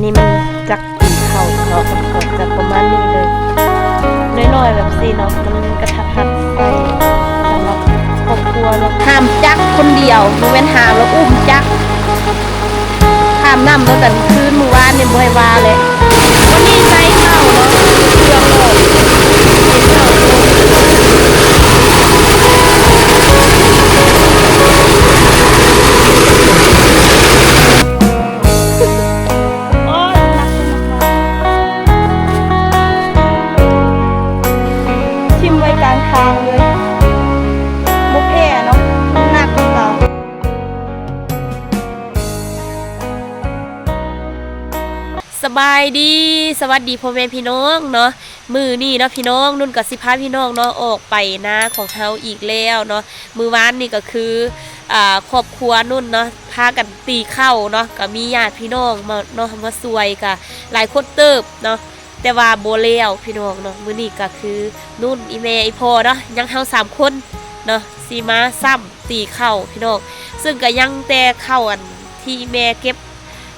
ນີ້ມັນຈັກຕີເຂົ້າເນາະ ມັນກໍຈະປະມານນີ້ເລີຍ ນ້ອຍໆແບບຊີ້ເນາະ ມັນກະທັດຮັດໃສ່ສຳລັບຄອບຄົວເນາະ ຫ້າມຈັກຄົນດຽວ ບໍ່ແມ່ນຫ້າມແລ້ວອຸ້ມຈັກ ຂ້າມນ້ຳເນາະ ກະຄືນມື້ວານນີ້ບໍ່ໃຫ້ວ່າແຫຼະ ວັນນີ້ໃສ່ເຂົ້າເນາະ ເຄື່ອງອອກ ເຮັດເຂົ້າ ໂອ້ຍ ໜັກ ໜັກ ໜັກ ຖິ້ມໄວ້ກາງທາງເລີຍ ບໍ່ແພ້ເນາະ ໜັກເນາະ. ສະບາຍດີ ສະຫວັດດີພໍ່ແມ່ພີ່ນ້ອງເນາະ ມື້ນີ້ເນາະພີ່ນ້ອງ ນຸ່ນກໍຊິພາພີ່ນ້ອງເນາະ ອອກໄປນາຂອງເຮົາອີກແລ້ວເນາະ ມື້ວານນີ້ກໍຄື ອ່າ ຄອບຄົວນຸ່ນເນາະ ພາກັນຕີເຂົ້າເນາະ ກໍມີຍາດພີ່ນ້ອງມາເນາະ ມາຊ່ວຍກໍຫຼາຍຄົນເຕີບເນາະ ແຕ່ວ່າບໍ່ແລ້ວພີ່ນ້ອງເນາະ ມື້ນີ້ກໍຄືນຸ່ນ ອີ່ແມ່ ອີ່ພໍ່ເນາະ ຍັງເຮົາສາມຄົນເນາະ ຊິມາຊ້ຳຕີເຂົ້າພີ່ນ້ອງ ເຊິ່ງກໍຍັງແຕ່ເຂົ້າອັນທີ່ແມ່ເກັບ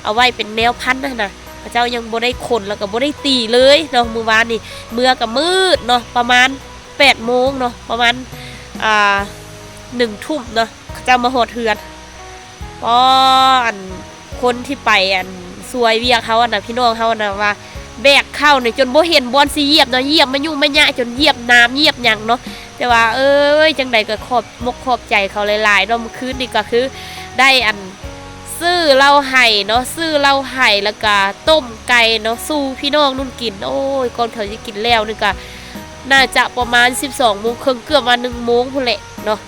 ເອົາໄວ້ເປັນແນວພັນຫັ້ນນະ ເຂົາເຈົ້າຍັງບໍ່ໄດ້ຂົນ ແລ້ວກໍບໍ່ໄດ້ຕີເລີຍເນາະ ມື້ວານນີ້ ເມືອກໍມືດເນາະ ປະມານແປດໂມງເນາະ ປະມານ ອ່າ ໜຶ່ງທຸ່ມເນາະ ເຂົາເຈົ້າມາຮອດເຮືອນ ອໍ ອັນ ຄົນທີ່ໄປ ອັນ ຊ່ວຍວຽກເຮົາຫັ້ນນະ ພີ່ນ້ອງເຮົາຫັ້ນນະ ວ່າແບກເຂົ້ານີ້ຈົນບໍ່ເຫັນບ່ອນຊິຢຽບເນາະ ຢຽບມາຍຸມາຍະ ຈົນຢຽບນ້ຳຢຽບຫຍັງເນາະ ແຕ່ວ່າ ເອີຍ ຈັ່ງໃດກໍຂອບມົກຂອບໃຈເຂົາຫຼາຍໆເນາະ ມື້ຄືນນີ້ກໍຄືໄດ້ ອັນ ຊື້ເຫຼົ້າໄຫເນາະ ຊື້ເຫຼົ້າໄຫ ແລ້ວກະຕົ້ມໄກ່ເນາະ ສູ່ພີ່ນ້ອງນຸ່ນກິນ ໂອ້ຍ ກ່ອນເຂົາຊິກິນແລ້ວນີ້ກະ ໜ້າຈະປະມານສິບສອງໂມງເຄິ່ງ ເກືອບວ່າໜຶ່ງໂມງພຸ້ນແຫຼະເນາະ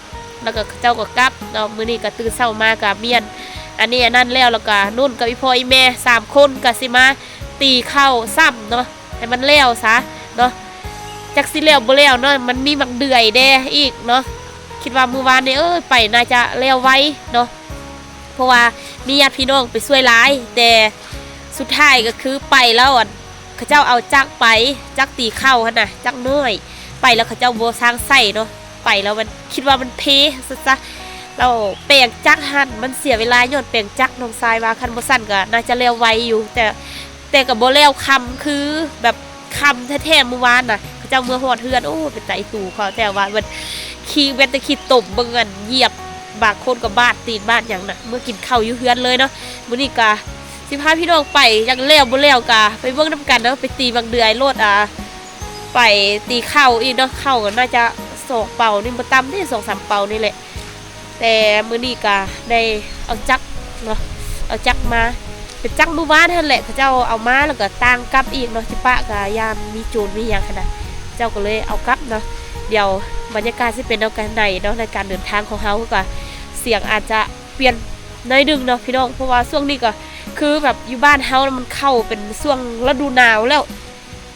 ແລ້ວກະເຂົາເຈົ້າກໍກັບເນາະ ມື້ນີ້ກະຕື່ນເຊົ້າມາກະມ້ຽນ ອັນນີ້ອັນນັ້ນແລ້ວ ແລ້ວກະນຸ່ນກັບອີ່ພໍ່ອີ່ແມ່ສາມຄົນກະຊິມາຕີເຂົ້າຊ້ຳເນາະ ໃຫ້ມັນແລ້ວຊະເນາະ ຈັກຊິແລ້ວບໍ່ແລ້ວເນາະ ມັນມີໝາກເດືອຍແດ່ອີກເນາະ ຄິດວ່າມື້ວານນີ້ ເອີຍ ໄປໜ້າຈະແລ້ວໄວເນາະ ເພາະວ່າມີຍາດພີ່ນ້ອງໄປຊ່ວຍຫຼາຍ ແຕ່ສຸດທ້າຍກໍຄືໄປແລ້ວ ອັນ ເຂົາເຈົ້າເອົາຈັກໄປ ຈັກຕີເຂົ້າຫັ້ນນະ ຈັກນ້ອຍ ໄປແລ້ວເຂົາເຈົ້າບໍ່ຊ່າງໃຊ້ເນາະ ໄປແລ້ວມັນ ຄິດວ່າມັນເພຊະ ແລ້ວແປງຈັກຫັ້ນ ມັນເສຍເວລາຍ້ອນແປງຈັກ ນ້ອງຊາຍວ່າ ຄັນບໍ່ຊັ້ນກໍໜ້າຈະແລ້ວໄວຢູ່ ແຕ່ ແຕ່ກໍບໍ່ແລ້ວຄ່ຳ ຄືແບບຄ່ຳແທ້ໆ ມື້ວານນະ ເຂົາເຈົ້າເມືອຮອດເຮືອນ ໂອ້ ເປັນຕາອີຕູເຂົາແທ້ວ່າ ແບບຂີ້ ແມ່ນແຕ່ຂີ້ຕົມເບິ່ງ ອັນ ຢຽບ ບາງຄົນກໍບາດຕີນບາດຫຍັງນະ ເມືອກິນເຂົ້າຢູ່ເຮືອນເລີຍເນາະ ມື້ນີ້ກະຊິພາພີ່ນ້ອງໄປ ຢາກແລ້ວບໍ່ແລ້ວກະໄປເບິ່ງນຳກັນເນາະ ໄປຕີໝາກເດືອຍໂລດ ອ່າ ໄປຕີເຂົ້າອີກເນາະ ເຂົ້າກໍໜ້າຈະສອງເປົານີ້ ບໍ່ຕ່ຳເດ້ ສອງສາມເປົານີ້ແຫຼະ ແຕ່ມື້ນີ້ກະໄດ້ເອົາຈັກເນາະ ເອົາຈັກມາ ເປັນຈັກມື້ວານຫັ້ນແຫຼະ ເຂົາເຈົ້າເອົາມາ ແລ້ວກໍຕ່າງກັບອີກເນາະ ຊິປະກະຢ້ານມີໂຈນມີຫຍັງຫັ້ນນະ ເຈົ້າກໍເລີຍເອົາກັບເນາະ ດຽວບັນຍາກາດຊິເປັນແນວໃດເນາະ ໃນການເດີນທາງຂອງເຮົາ ກໍສຽງອາດຈະປ່ຽນໜ້ອຍໜຶ່ງເນາະພີ່ນ້ອງ ເພາະວ່າຊ່ວງນີ້ກໍຄືແບບຢູ່ບ້ານເຮົາມັນເຂົ້າເປັນຊ່ວງລະດູໜາວແລ້ວ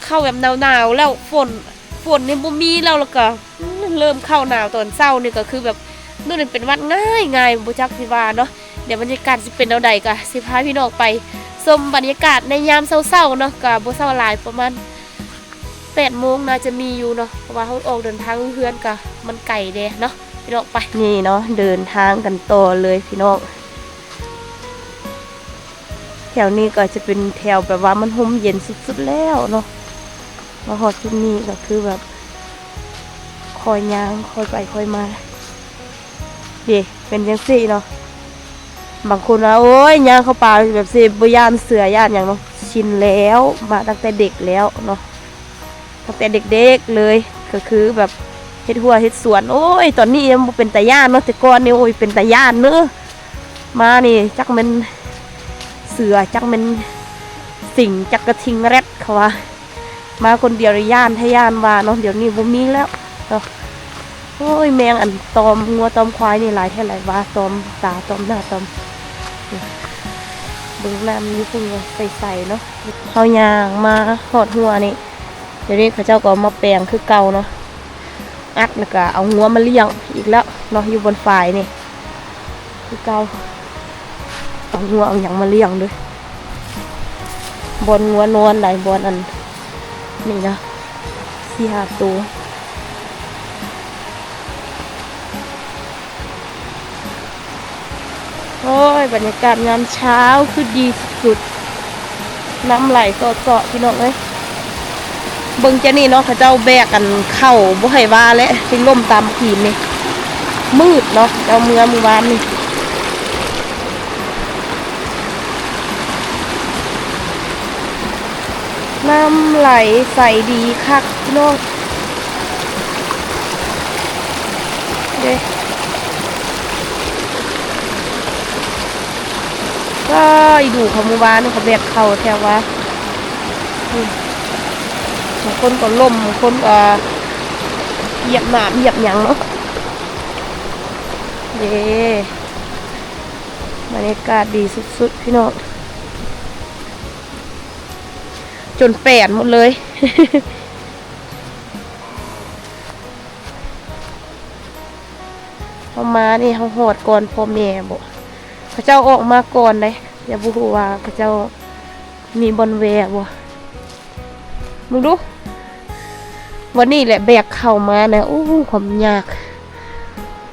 ເຂົ້າແບບໜາວໆແລ້ວ ຝົນ ຝົນນີ້ບໍ່ມີແລ້ວ ແລ້ວກໍ ອືມ ເລີ່ມເຂົ້າໜາວຕອນເຊົ້ານີ້ກໍຄືແບບ ໂດຍເປັນຫວັດງ່າຍໆ ບໍ່ຈັກຊິວ່າເນາະ ດຽວບັນຍາກາດຊິເປັນແນວໃດ ກໍຊິພາພີ່ນ້ອງໄປຊົມບັນຍາກາດໃນຍາມເຊົ້າໆເນາະ ກໍບໍ່ເຊົ້າຫຼາຍ ປະມານແປດໂມງໜ້າຈະມີຢູ່ເນາະ ເພາະວ່າເຮົາອອກເດີນທາງເຮືອນກໍມັນໄກແດ່ເນາະ ພີ່ນ້ອງໄປ ນີ້ເນາະ ເດີນທາງກັນຕໍ່ເລີຍພີ່ນ້ອງ. ແຖວນີ້ກໍຈະເປັນແຖວແບບວ່າມັນຮົ່ມເຢັນສຸດໆແລ້ວເນາະ ມາຮອດຈຸດນີ້ກໍຄືແບບຄ່ອຍຍ່າງຄ່ອຍໄປຄ່ອຍມາ ເດ້ ເປັນຈັ່ງຊີ້ເນາະ ບາງຄົນວ່າ ໂອ້ຍ ຍ່າງເຂົ້າປ່າແບບຊີ້ບໍ່ຢ້ານເສືອຢ້ານຫຍັງເນາະ ຊິນແລ້ວ ມາຕັ້ງແຕ່ເດັກແລ້ວເນາະ. ຕັ້ງແຕ່ເດັກໆເລີຍ ກໍຄືແບບເຮັດຮົ້ວເຮັດສວນ ໂອ້ຍ ຕອນນີ້ຍັງບໍ່ເປັນຕາຢ້ານເນາະ ແຕ່ກ່ອນນີ້ ໂອ້ຍ ເປັນຕາຢ້ານເດີ ມານີ້ຈັກແມ່ນເສືອ ຈັກແມ່ນສິງ ຈັກກະທິງແຣັດ ເຂົາວ່າ ມາຄົນດຽວນີ້ຢ້ານແທ້ຢ້ານວ່າເນາະ ດຽວນີ້ບໍ່ມີແລ້ວເນາະ ໂອ້ຍ ແມງອັນຕອມງົວຕອມຄວາຍນີ້ຫຼາຍແທ້ຫຼາຍວ່າ ຕອມຕາຕອມໜ້າຕອມ ເບິ່ງນ້ຳຢູ່ພຸ້ນ ໃສໆເນາະ ເຮົາຍ່າງມາຮອດຮົ້ວນີ້ ດຽວນີ້ເຂົາເຈົ້າກໍເອົາມາແປງຄືເກົ່າເນາະ ອັດແລ້ວກໍເອົາງົວມາລ້ຽງອີກແລ້ວເນາະ ຢູ່ບ່ອນຝາຍນີ້ຄືເກົ່າ ເອົາງົວເອົາຫຍັງມາລ້ຽງເດີ້ ບ່ອນງົວນອນໃດ ບ່ອນອັນນີ້ນະ ສີ່ຫ້າໂຕ ໂອ້ຍ ບັນຍາກາດຍາມເຊົ້າຄືດີສຸດ ນ້ຳໄຫຼເຊາະໆ ພີ່ນ້ອງເອີຍ. ເບິ່ງເຈົ້ານີ້ເນາະ ເຂົາເຈົ້າແບກອັນເຂົ້າບໍ່ໃຫ້ວ່າແຫຼະ ຊິລົ້ມຕາມຕີນນີ້ ມືດເນາະ ເຈົ້າເມືອມື້ວານນີ້. ນ້ຳໄຫຼໃສດີຄັກພີ່ນ້ອງເດ້. ວ້າຍ ດູເຂົາມື້ວານນີ້ ເຂົາແບກເຂົ້າແຖວວ່າ ອືມ ບາງຄົນກໍລົ້ມ ບາງຄົນກໍຢຽບນ້ຳຢຽບຫຍັງເນາະ. ເດ້ ບັນຍາກາດດີສຸດໆ ພີ່ນ້ອງ ຈົນແປນໝົດເລີຍ. ເຮົາມານີ້ເຮົາຮອດກ່ອນພໍ່ແມ່ບໍ? ເຂົາເຈົ້າອອກມາກ່ອນເດ້ ຍັງບໍ່ຮູ້ວ່າເຂົາເຈົ້າມີບ່ອນແວ່ບໍ. ເບິ່ງດູ ວັນນີ້ແຫຼະແບກເຂົ້າມານະ ໂອ້ ຄວາມຍາກ.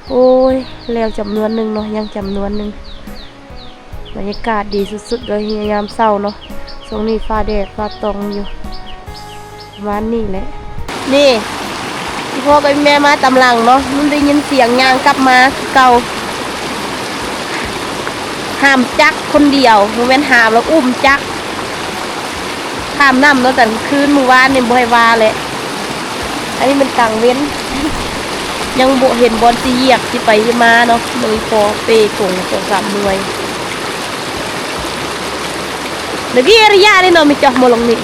ໂອ້ຍ ແລ້ວຈຳນວນໜຶ່ງເນາະ ຍັງຈຳນວນໜຶ່ງ. ບັນຍາກາດດີສຸດໆ ເລີຍ ຍາມເຊົ້າເນາະ. ຊ່ວງນີ້ຟ້າແດດຟ້າຕ່ອງຢູ່ ປະມານນີ້ແຫຼະ. ນີ້ ອີ່ພໍ່ກັບອີ່ແມ່ມາຕາມຫຼັງເນາະ ມັນໄດ້ຍິນສຽງຍ່າງກັບມາຄືເກົ່າ. ຫາມຈັກຄົນດຽວ ບໍ່ແມ່ນຫາມແລ້ວ ອຸ້ມຈັກຂ້າມນ້ຳເນາະ. ຕອນຄືນມື້ວານນີ້ບໍ່ໃຫ້ວ່າແຫຼະ. ອັນນີ້ແມ່ນກາງເວັນ ຍັງບໍ່ເຫັນບ່ອນຊິຢຽບ ຊິໄປຊິມາເນາະ. ເບິ່ງພໍເປກົງສອງສາມໜ່ວຍ. ເດກີ້ ອາລິຍະ ນີ້ເນາະ ມີຈອກໝໍລົງນີ້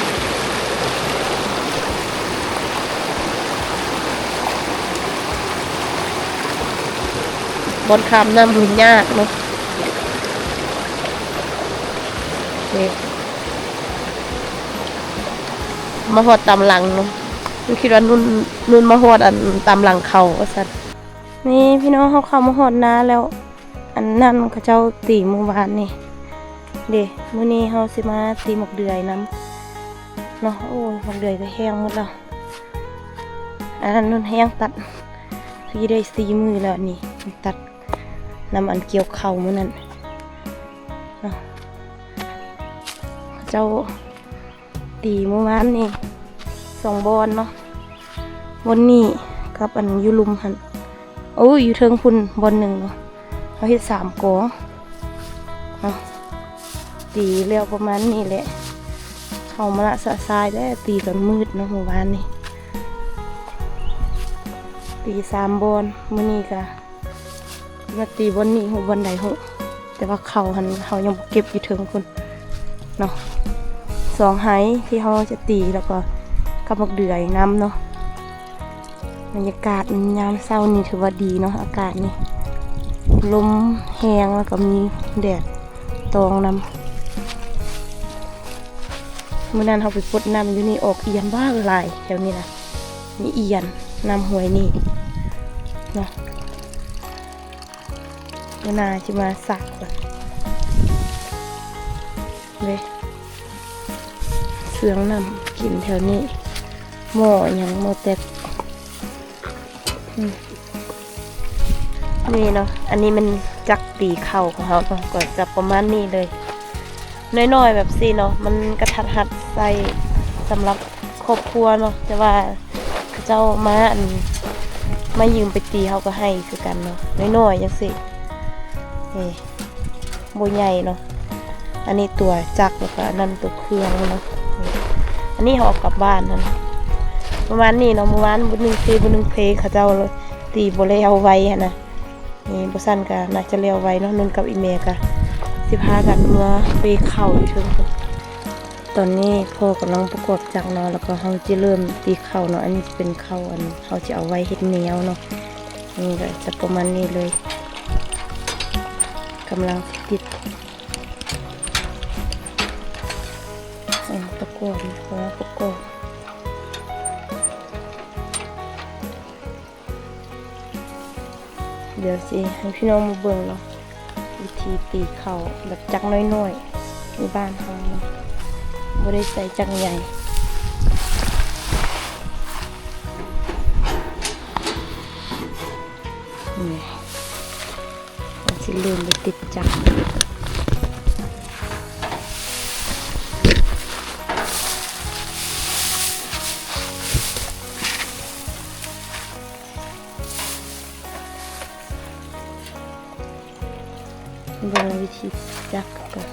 ບ່ອນຂ້າມນ້ຳມັນຍາກເນາະ. ນີ້ ມາຮອດຕາມຫຼັງເນາະ. ໜູຄິດວ່ານຸ່ນ ນຸ່ນມາຮອດອັນຕາມຫຼັງເຂົາວ່າຊັ້ນ. ນີ້ພີ່ນ້ອງ ເຮົາເຂົ້າມາຮອດນາແລ້ວ. ອັນນັ້ນເຂົາເຈົ້າຕີມື້ວານນີ້ເດ້. ມື້ນີ້ເຮົາຊິມາຕີໝາກເດືອຍນຳເນາະ. ໂອ້ຍ ໝາກເດືອຍກໍແຫ້ງໝົດແລ້ວ. ອັນນັ້ນນຸ່ນແຫ້ງຕັດ ຄືໄດ້ສີ່ມື້ແລ້ວ. ອັນນີ້ຕັດນຳອັນກ່ຽວເຂົ້າມື້ນັ້ນເນາະ. ເຂົາເຈົ້າ ຕີມື້ວານນີ້ສອງບ່ອນເນາະ ບ່ອນນີ້ກັບອັນຢູ່ລຸ່ມຫັ້ນ. ໂອ້ຍ ຢູ່ເທິງພຸ້ນບ່ອນໜຶ່ງເນາະ. ເຮົາເຮັດສາມກອງເນາະ ຕີແລ້ວປະມານນີ້ແຫຼະ. ເຮົາມາລະຊະຊາຍແລ້ວ ຕີຕອນມືດເນາະ ມື້ວານນີ້ ຕີສາມບ່ອນ. ມື້ນີ້ກະ ມາຕີບ່ອນນີ້ຮູ້ ບ່ອນໃດຮູ້ ແຕ່ວ່າເຂົ້າຫັ້ນເຮົາຍັງບໍ່ເກັບຢູ່ເທິງພຸ້ນເນາະ. ສອງໄຮ່ທີ່ເຮົາຈະຕີ ແລ້ວກໍກັບໝາກເດືອຍນຳເນາະ. ບັນຍາກາດຍາມເຊົ້ານີ້ຖືວ່າດີເນາະ ອາກາດນີ້ລົມແຮງ ແລ້ວກໍມີແດດຕອງນຳ. ມື້ນັ້ນເຮົາໄປປົດນ້ຳຢູ່ນີ້ ອອກອຽນບ້າຫຼາຍແຖວນີ້ນະ ມີອຽນນ້ຳຫ້ວຍນີ້ເນາະ. ມື້ໜ້າຊິມາສັກກ່ອນເດ້ ເຊື່ອງນ້ຳກິນແຖວນີ້. ໝໍ້ຫຍັງ ໝໍ້ແຕັກ ອືມ ນີ້ເນາະ. ອັນນີ້ແມ່ນຈັກຕີເຂົ້າຂອງເຮົາເນາະ ກໍຈະປະມານນີ້ເລີຍ ນ້ອຍໆ ແບບຊີ້ເນາະ. ມັນກະທັດຮັດໃຊ້ສຳລັບຄອບຄົວເນາະ ແຕ່ວ່າ ເຂົາເຈົ້າມາ ອັນ ມາຢືມໄປຕີ ເຮົາກໍໃຫ້ຄືກັນເນາະ ນ້ອຍໆ ຈັ່ງຊີ້. ນີ້ ບໍ່ໃຫຍ່ເນາະ. ອັນນີ້ຕົວຈັກ ແລ້ວກໍອັນນັ້ນຕົວເຄື່ອງເນາະ. ນີ້ ອັນນີ້ເຮົາເອົາກັບບ້ານຫັ້ນ ປະມານນີ້ເນາະ. ມື້ວານບໍ່ໜຶ່ງເພ ບໍ່ໜຶ່ງເພ ເຂົາເຈົ້າຕີບໍ່ແລ້ວໄວຫັ້ນນະ. ນີ້ ບໍ່ຊັ້ນກໍໜ້າຈະແລ້ວໄວເນາະ. ນຸ່ນກັບອີ່ແມ່ກໍຊິພາກັນເມືອເປເຂົ້າຢູ່ເທິງພຸ້ນ. ຕອນນີ້ພໍ່ກຳລັງປະກອບຈັກເນາະ ແລ້ວກໍເຮົາຈະເລີ່ມຕີເຂົ້າເນາະ. ອັນນີ້ຈະເປັນເຂົ້າ ອັນ ເຮົາຈະເອົາໄວ້ເຮັດແນວເນາະ. ນີ້ກໍຈະປະມານນີ້ເລີຍ ກຳລັງຊິຕິດ ອາ ປະກອບ ເອົາປະກອບ. ດຽວຊິໃຫ້ພີ່ນ້ອງມາເບິ່ງເນາະ ວິທີຕີເຂົ້າແບບຈັກນ້ອຍໆ ໃນບ້ານເຮົາເນາະ ບໍ່ໄດ້ໃຊ້ຈັກໃຫຍ່. ນີ້ ເຮົາຊິເລີ່ມໄປຕິດຈັກ. ຈັກກ່ອນ.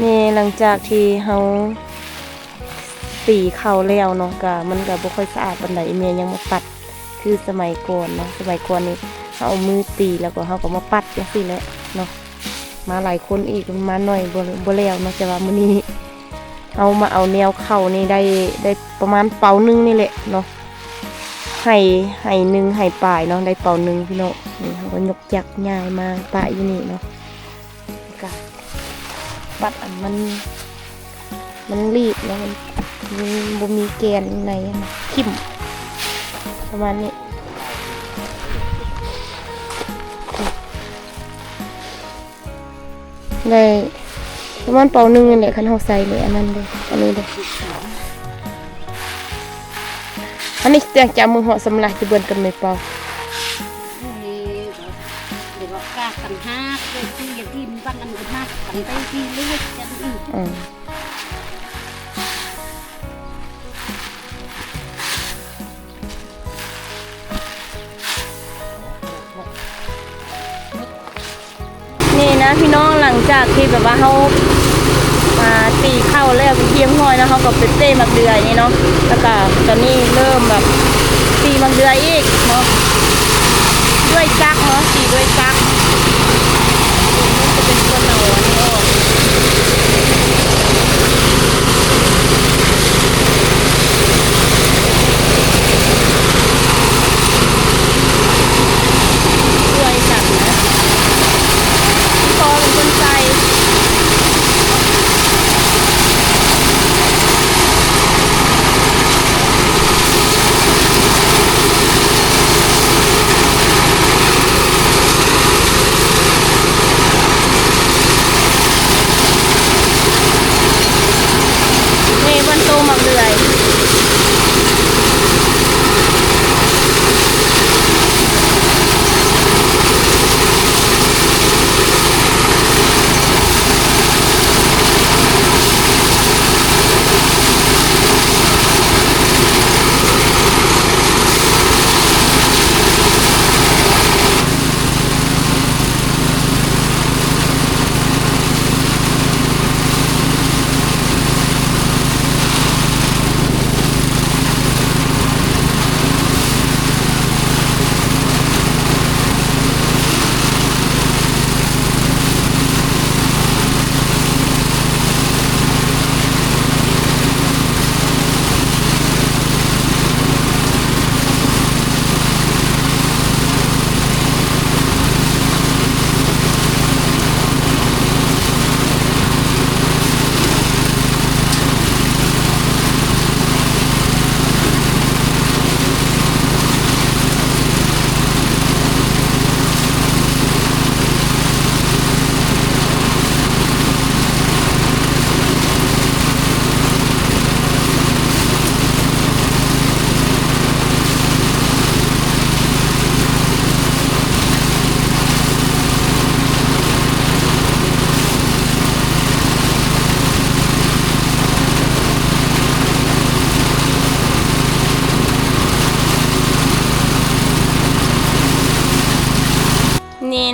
ນີ້ ຫຼັງຈາກທີ່ເຮົາຕີເຂົ້າແລ້ວເນາະ ກະ ມັນກະບໍ່ຄ່ອຍສະອາດປານໃດ ອີ່ແມ່ຍັງມາປັດ ຄືສະໄໝກ່ອນເນາະ. ສະໄໝກ່ອນນີ້ເຮົາເອົາມືຕີ ແລ້ວກໍເຮົາກໍມາປັດຈັ່ງຊີ້ແຫຼະເນາະ. ມາຫຼາຍຄົນອີກ ມາໜ້ອຍ ບໍ່ ບໍ່ແລ້ວເນາະ. ແຕ່ວ່າມື້ນີ້ເຮົາມາເອົາແນວເຂົ້ານີ້ໄດ້ ໄດ້ປະມານເປົາໜຶ່ງນີ້ແຫຼະເນາະ. ໄຮ່ ໄຮ່ໜຶ່ງ ໄຮ່ປາຍເນາະ ໄດ້ເປົາໜຶ່ງພີ່ນ້ອງ. ນີ້ເຮົາກໍຍົກຈັກຍ້າຍມາປະຢູ່ນີ້ເນາະ. ກະປັດອັນມັນ ມັນລີບເນາະ ມັນ ມັນບໍ່ມີແກນໃນຫັ້ນນະ ຖິ້ມປະມານນີ້. ໄດ້ປະມານເປົາໜຶ່ງນີ້ແຫຼະ ຄັນເຮົາໃສ່ເລີຍ ອັນນັ້ນເດ້ ອັນນີ້ເດ້. ອັນນີ້ຈະ ຈະເອົາມືເຫາະສຳລັບຈະເບິ່ນກັນແມ່ເປົາ. ເອີ ເດ ເດກາກຕ່າງຫາກ ເດທີ່ຢາກກິນບັນນັ້ນກໍມາຕັ້ງແຕ່ທີ່ເລັກຈັງອີກ. ອືມ. ນີ້ນະພີ່ນ້ອງ ຫຼັງຈາກທີ່ແບບວ່າເຮົາ ອ່າ ຕີເຂົ້າແລ້ວເປັນທີ່ຮຽບຮ້ອຍເນາະ ເຮົາກໍໄປເຕະໝາກເດືອນີ້ເນາະ. ແລ້ວກໍຕອນນີ້ເລີ່ມແບບຕີໝາກເດືອອີກເນາະ ດ້ວຍຈັກເນາະ ຕີດ້ວຍຈັກ. ຈະເປັນຄົນເອົາອັນນີ້ອອກ. ຊ່ວຍກັນນະ ພໍ່ເປັນຄົນໃສ່.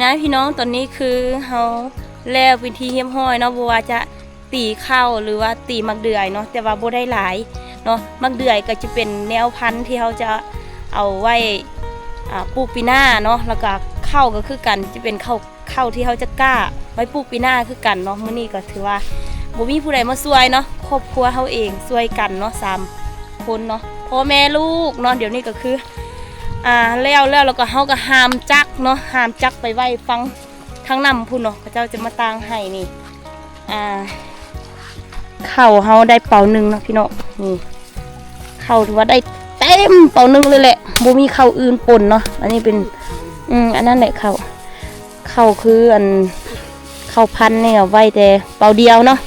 ອ້າຍພີ່ນ້ອງ ຕອນນີ້ຄືເຮົາແລ້ວເປັນທີ່ຮຽບຮ້ອຍເນາະ, ບໍ່ວ່າຈະຕີເຂົ້າ ຫຼືວ່າຕີໝາກເດືອຍເນາະ, ແຕ່ວ່າບໍ່ໄດ້ຫຼາຍເນາະ. ໝາກເດືອຍກໍຈະເປັນແນວພັນທີ່ເຮົາຈະເອົາໄວ້ ອ່າ ປູກປີໜ້າເນາະ, ແລ້ວກໍເຂົ້າກໍຄືກັນ ຈະເປັນເຂົ້າ ເຂົ້າທີ່ເຮົາຈະກ້າໄວ້ປູກປີໜ້າຄືກັນເນາະ. ມື້ນີ້ກໍຖືວ່າບໍ່ມີຜູ້ໃດມາຊ່ວຍເນາະ, ຄອບຄົວເຮົາເອງຊ່ວຍກັນເນາະ ສາມຄົນເນາະ ພໍ່ແມ່ລູກເນາະ. ດຽວນີ້ກໍຄື ອ່າ ແລ້ວ ແລ້ວ ແລ້ວກໍເຮົາກໍຫາມຈັກເນາະ, ຫາມຈັກໄປໄວ້ຝັ່ງທາງນ້ຳພຸ້ນເນາະ, ເຂົາເຈົ້າຈະມາຕ່າງໃຫ້ນີ້. ອ່າ ເຂົ້າເຮົາໄດ້ເປົາໜຶ່ງເນາະພີ່ນ້ອງ, ນີ້ ເຂົ້າຖືວ່າໄດ້ເຕັມເປົາໜຶ່ງເລີຍແຫຼະ, ບໍ່ມີເຂົ້າອື່ນປົນເນາະ. ອັນນີ້ເປັນ ອືມ ອັນນັ້ນແຫຼະເຂົ້າ ເຂົ້າຄືອັນ ເຂົ້າພັນນີ້ເອົາໄວ້ແຕ່ເປົາດຽວເນາະ,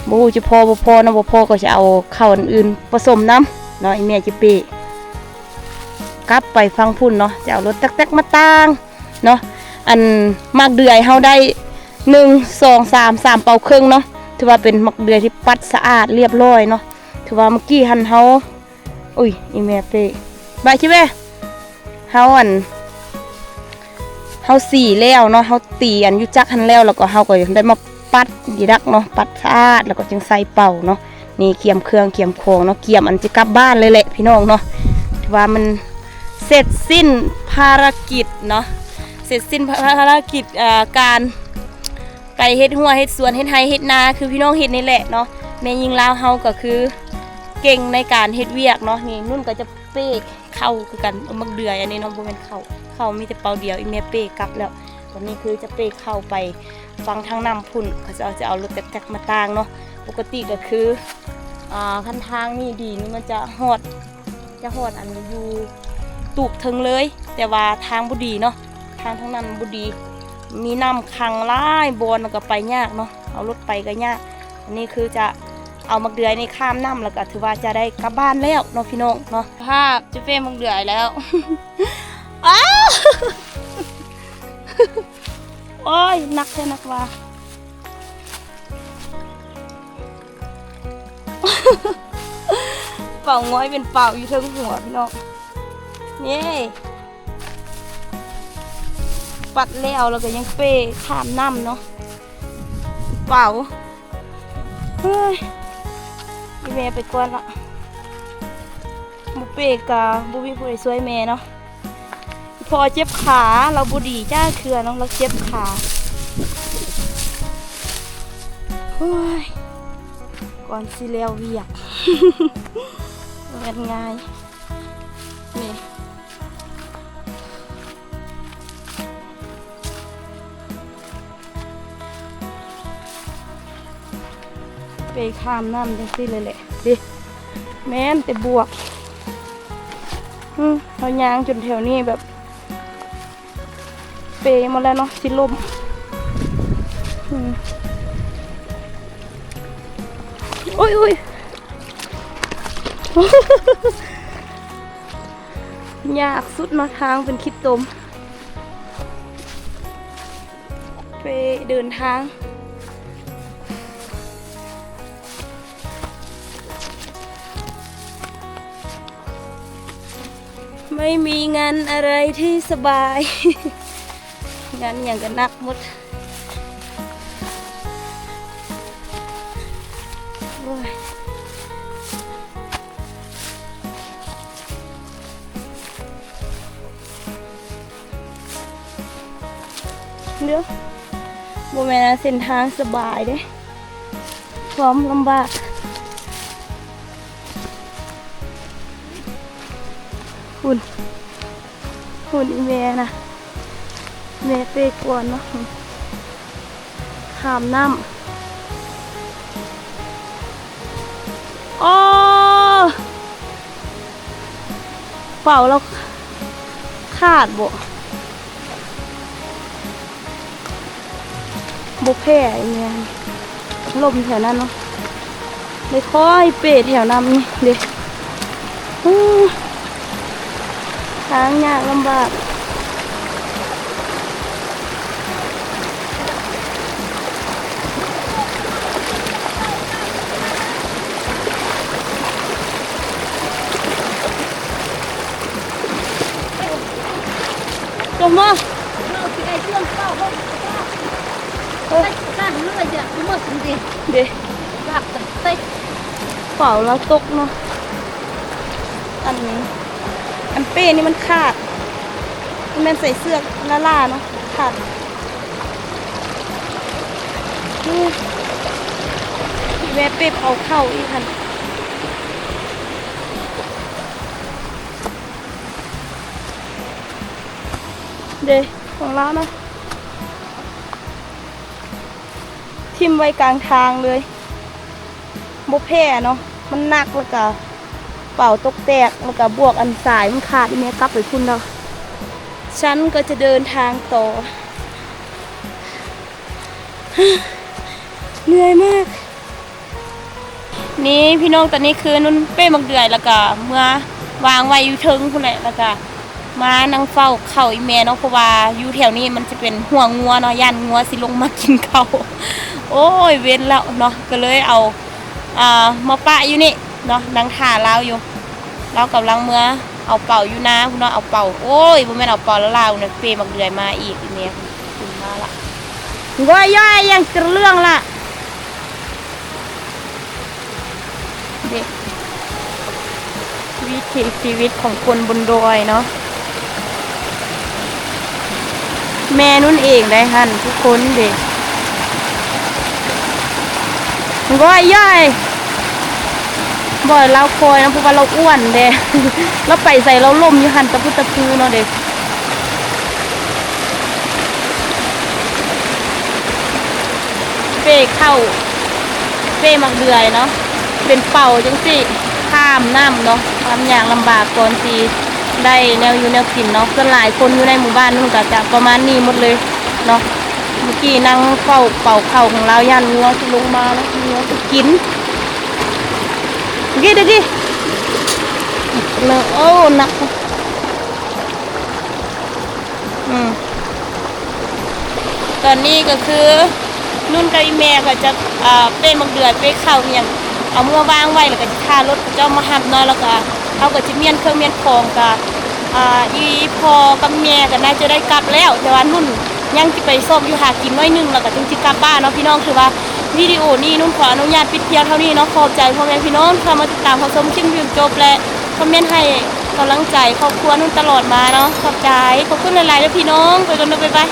ບໍ່ຮູ້ຈະພໍບໍ່ພໍເນາະ, ບໍ່ພໍກໍຈະເອົາເຂົ້າອັນອື່ນປະສົມນຳເນາະ. ອີ່ແມ່ຈະເປກັບໄປຝັ່ງພຸ້ນເນາະ, ຈະເອົາລົດຕັກໆມາຕ່າງເນາະ. ອັນໝາກເດືອຍເຮົາໄດ້ ໜຶ່ງ ສອງ ສາມ ສາມເປົາເຄິ່ງເນາະ, ຖືວ່າເປັນໝາກເດືອຍທີ່ປັດສະອາດລຽບຮ້ອຍເນາະ. ຖືວ່າເມື່ອກີ້ຫັ້ນເຮົາ ອຸ້ຍ ອີ່ແມ່ເປ້ ບາຍຊິເວ ເຮົາ ອັນ ເຮົາສີແລ້ວເນາະ, ເຮົາຕີອັນຢູ່ຈັກຫັ້ນແລ້ວ ແລ້ວກໍເຮົາກໍໄດ້ມາປັດດີດັກເນາະ, ປັດສະອາດ ແລ້ວກໍຈຶ່ງໃສ່ເປົາເນາະ. ນີ້ກຽມເຄື່ອງກຽມຂອງເນາະ, ກຽມອັນຈະກັບບ້ານເລີຍແຫຼະພີ່ນ້ອງເນາະ. ຖືວ່າມັນເສັດສິ້ນພາລະກິດເນາະ, ເສັດສິ້ນພາລະກິດ ເອີ ການ ໄປເຮັດຮົ້ວເຮັດສວນ ເຮັດໄຮ່ເຮັດນາ ຄືພີ່ນ້ອງເຫັນນີ້ແຫຼະເນາະ. ແມ່ຍິງລາວເຮົາກໍຄືເກັ່ງໃນການເຮັດວຽກເນາະ. ນີ້ນຸ່ນກໍຈະເປເຂົ້າຄືກັນ, ເອີ ໝາກເດືອຍອັນນີ້ເນາະ, ບໍ່ແມ່ນເຂົ້າ, ເຂົ້າມີແຕ່ເປົາດຽວ ອີ່ແມ່ເປກັບແລ້ວ. ຕອນນີ້ຄືຈະເປເຂົ້າໄປຝັ່ງທາງນ້ຳພຸ້ນ, ເຂົາເຈົ້າຈະເອົາລົດແຕັກໆມາຕ່າງເນາະ. ປົກກະຕິກໍຄື ອ່າ ຄັນທາງນີ້ດີນີ້ ມັນຈະຮອດ ຈະຮອດອັນຢູ່ຕູບເທິງເລີຍ, ແຕ່ວ່າທາງບໍ່ດີເນາະ, ທາງທາງນັ້ນບໍ່ດີ, ມີນ້ຳຂັງຫຼາຍບ່ອນ ແລ້ວກໍໄປຍາກເນາະ, ເອົາລົດໄປກໍຍາກ. ອັນນີ້ຄືຈະເອົາໝາກເດືອຍນີ້ຂ້າມນ້ຳ ແລ້ວກໍຖືວ່າຈະໄດ້ກັບບ້ານແລ້ວເນາະ ພີ່ນ້ອງເນາະ. ພາບຈະເປັນໝາກເດືອຍແລ້ວ. ອ້າວ ໂອ້ຍ ໜັກແທ້ໜັກວ່າ. ເປົາງອຍເປັນເປົາຢູ່ເທິງຫົວພີ່ນ້ອງ. ເຢ້ ປັດແລ້ວ ແລ້ວກໍຍັງເປ້ຂ້າມນ້ຳເນາະ ເປົາ. ເຮີ້ຍ ອີ່ແມ່ໄປກ່ອນລະ, ບໍ່ເປ້ກະບໍ່ມີຜູ້ໃດຊ່ວຍແມ່ເນາະ. ພໍ່ເຈັບຂາ, ລາວບໍ່ດີຈັກເທື່ອເນາະ, ລາວເຈັບຂາ. ໂອ້ຍ ກ່ອນຊິແລ້ວວຽກ ບໍ່ແມ່ນງ່າຍ. ນີ້ ເປຂ້າມນ້ຳຈັ່ງຊີ້ເລີຍແຫຼະ ເດ້ ແມ່ນແຕ່ບວກ. ອື ເຮົາຍ່າງຈົນແຖວນີ້ແບບເປໝົດແລ້ວເນາະ ຊິລົ້ມ. ອື ໂອ້ຍ ໂອ້ຍ ຍາກສຸດເນາະ ທາງເປັນຂີ້ຕົມ. ໄປເດີນທາງ ໄມ່ມີງານອະໄລທີ່ສະບາຍ ງານອີ່ຫຍັງກໍໜັກໝົດ. ໂອ້ຍ ເດີ ບໍ່ແມ່ນເສັ້ນທາງສະບາຍເດ້ ຄວາມລຳບາກ. ພຸ້ນ ພຸ້ນອີ່ແມ່ນະ ແມ່ເປກວນເນາະ. ຂ້າມນ້ຳ ໂອ້ ເປົາລາວຂາດບໍ? ບໍ່ແພ້ອີ່ແມ່ ລົ້ມແຖວນັ້ນເນາະ. ໄດ້ຄ່ອຍເປ້ແຖວນ້ຳນີ້ເດ້. ໂອ້ ທາງຍາກລຳບາກ. ຈົມມາ. ເດ້ ເປົາລາວຕົກເນາະ. ອັນ ອັນເປ້ນີ້ມັນຂາດ ມັນແມ່ນໃສ່ເຊືອກລ້າໆເນາະ ຂາດ. ແມ່ເປ້ເອົາເຂົ້າອີກຫັ້ນ. ເດ້ ຂອງລາວນະ ຖິ້ມໄວ້ກາງທາງເລີຍ. ບໍ່ແພ້ເນາະ ມັນໜັກ ແລ້ວກະເປົາຕົກແຕກ ແລ້ວກະບວກອັນສາຍມັນຂາດ. ອີແມ່ກັບໄປພຸ້ນແລ້ວ ສັນກໍຈະເດີນທາງຕໍ່. ເມື່ອຍມາກ. ນີ້ພີ່ນ້ອງ ຕອນນີ້ຄືນຸ່ນເປ້ໝາກເດືອຍ ແລ້ວກະເມືອວາງໄວ້ຢູ່ເທິງພຸ້ນແຫຼະ ແລ້ວກະມານັ່ງເຝົ້າເຂົ້າອີແມ່ເນາະ ເພາະວ່າຢູ່ແຖວນີ້ມັນຈະເປັນຮົ້ວງົວເນາະ ຢ້ານງົວຊິລົງມາກິນເຂົ້າ. ໂອ້ຍ ເວັນແລ້ວເນາະ ກໍເລີຍເອົາ ອ່າ ມາປະຢູ່ນີ້ເນາະ ນັ່ງຖ້າລາວຢູ່. ລາວກຳລັງເມືອເອົາເປົາຢູ່ນາພຸ້ນເນາະ ເອົາເປົາ ໂອ້ຍ ບໍ່ແມ່ນເອົາເປົາລາວໆນະ ເປ້ໝາກເດືອຍມາອີກ ອີແມ່ພຸ້ນ ຂຶ້ນມາລະ. ງ່ອຍຍ່ອຍຢ່າງກະເລື່ອງລະ ເດ້ ວິຖີຊີວິດຂອງຄົນບົນດອຍເນາະ. ແມ່ນຸ່ນເອງໄດ໋ຫັ້ນທຸກຄົນເດ້ ງ່ອຍຍ່ອຍ ບໍ່ໃຫ້ລາວຄອຍນຳ ເພາະວ່າລາວອ້ວນເດ້ ລາວໄປໃສລາວລົ້ມຢູ່ຫັ້ນ ຕະພຶດຕະພືເນາະເດ້. ເປ້ເຂົ້າ ເປ້ໝາກເດືອຍເນາະ ເປັນເປົາຈັ່ງຊີ້ ຂ້າມນ້ຳເນາະ ຂ້າມຍາກລຳບາກກ່ອນຊິໄດ້ແນວຢູ່ແນວກິນເນາະ. ສ່ວນຫຼາຍຄົນຢູ່ໃນໝູ່ບ້ານນັ້ນກໍຈະປະມານນີ້ໝົດເລີຍເນາະ. ເມື່ອກີ້ນັ່ງເຝົ້າເປົາເຂົ້າຂອງລາວ ຢ້ານງົວຊິລົງມາເນາະ ງົວຊິກິນ. ເມື່ອກີ້ ເມື່ອກີ້ ໂອ້ ໜັກ. ອືມ ຕອນນີ້ກໍຄືນຸ່ນກັບອີ່ແມ່ກໍຈະ ອ່າ ເປ້ໝາກເດືອຍ ເປ້ເຂົ້າອີ່ຫຍັງ ເອົາເມືອວາງໄວ້ ແລ້ວກໍຖ້າລົດເຂົາເຈົ້າມາຮັບເນາະ. ແລ້ວກໍເຮົາກໍຈະມ້ຽນເຄື່ອງມ້ຽນຂອງ ກໍ ອ່າ ອີ່ພໍ່ກັບແມ່ກໍໜ້າຈະໄດ້ກັບແລ້ວ ແຕ່ວ່ານຸ່ນຍັງຈະໄປຊອກຢູ່ຫາກິນໜ້ອຍໜຶ່ງ ແລ້ວກໍຈຶ່ງຊິກັບບ້ານເນາະພີ່ນ້ອງ. ຖືວ່າວິດີໂອນີ້ນຸ່ນຂໍອະນຸຍາດປິດພຽງເທົ່ານີ້ເນາະ. ຂອບໃຈພໍ່ແມ່ພີ່ນ້ອງທີ່ເຂົ້າມາຕິດຕາມຮັບຊົມຄລິບຈົນຈົບ ແລະ ຄອມເມັນໃຫ້ກຳລັງໃຈຄອບຄົວນຸ່ນຕະຫຼອດມາເນາະ. ຂອບໃຈ ຂອບຄຸນຫຼາຍໆເດີພີ່ນ້ອງ. ໄປກ່ອນເດີ ບາຍບາຍ.